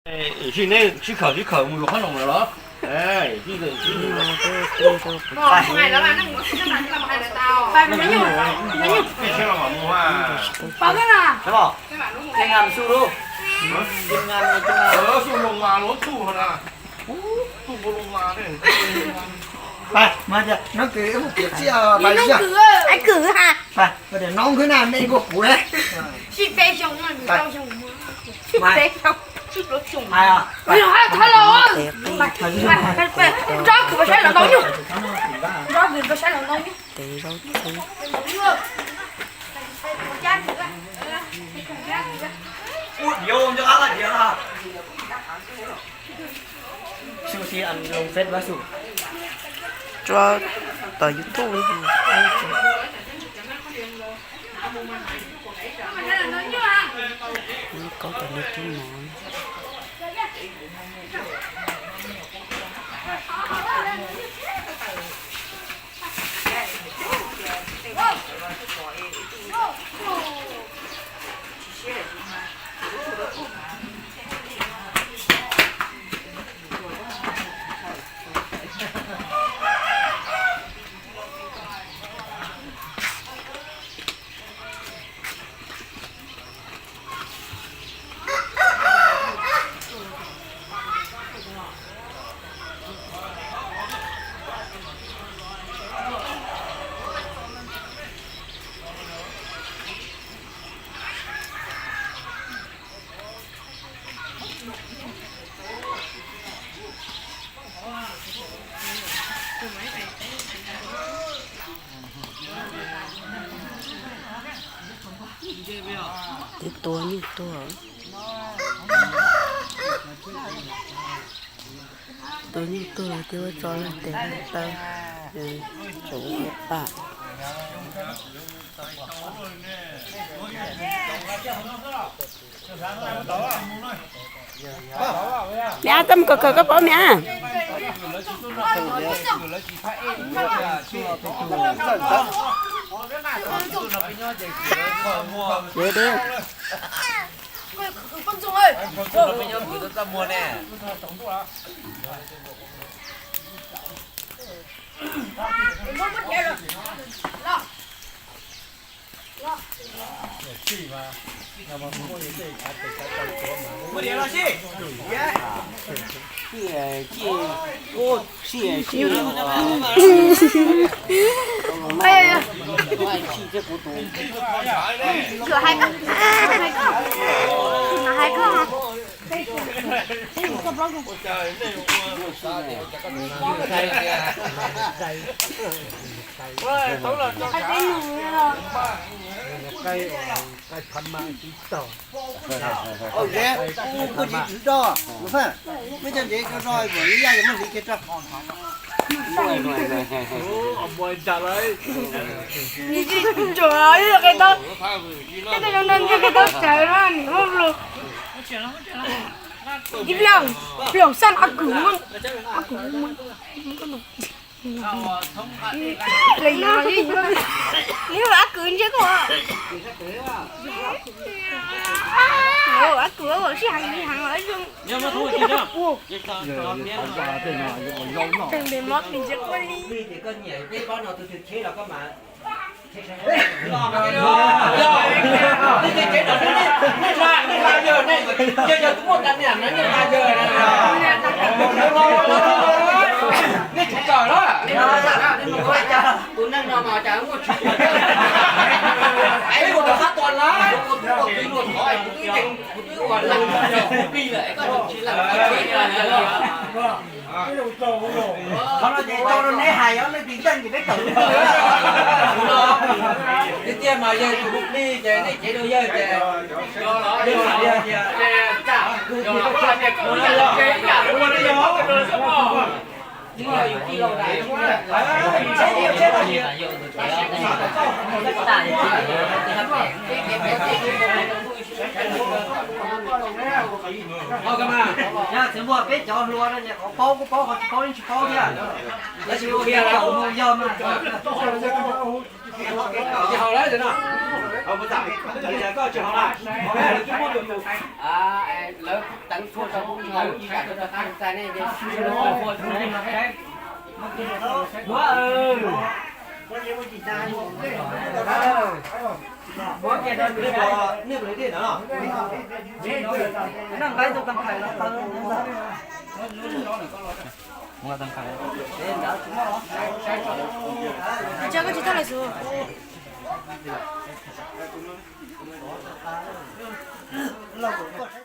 Sim neej sib khawm sib khawm mus yuav qhob noom lawm los? Ai kwv ha. Ai kwv ha. Nrog kwv pab saib los ntau nyuj. Nrog kwv pab saib los ntau nyuj. Tes zaub txhwb. Tso tom YouTube li. Koj tom no tub mov. Twb tua nyuj tuag. Tua nyuj tuag los cia ua tso lawm tes taw. Tsuav ua pam. Niam, koj mus kawm kawm koj paub niam. Hais koj, hais koj, hais koj. Ib leeg, leeg xab a kwv, a kwv. Ib leeg, ib leeg xab a kwv ntshe koj. A kwv sib heev li heev zoo. Tseem npe mob ntshe koj li. Qhov no ces tau rau neb hais os, leej twg ntseeg ces peb kawm. Tiag tiag mas yawg tus hu plig ces nej cev rau yawg ces. Txiv Npuag, peb cov hluas no qhov paub kuj paub, qhov tsis paub yeej tsis paub thiab. Tab sis ua qhia tau mus yog mas. Tsis haus lawm no. Koj tsis haus lawm, lawv teev txhua rau kuv haus ib yam rau rau qab txais nej ces ua. Koj tsis tau lawm xwb.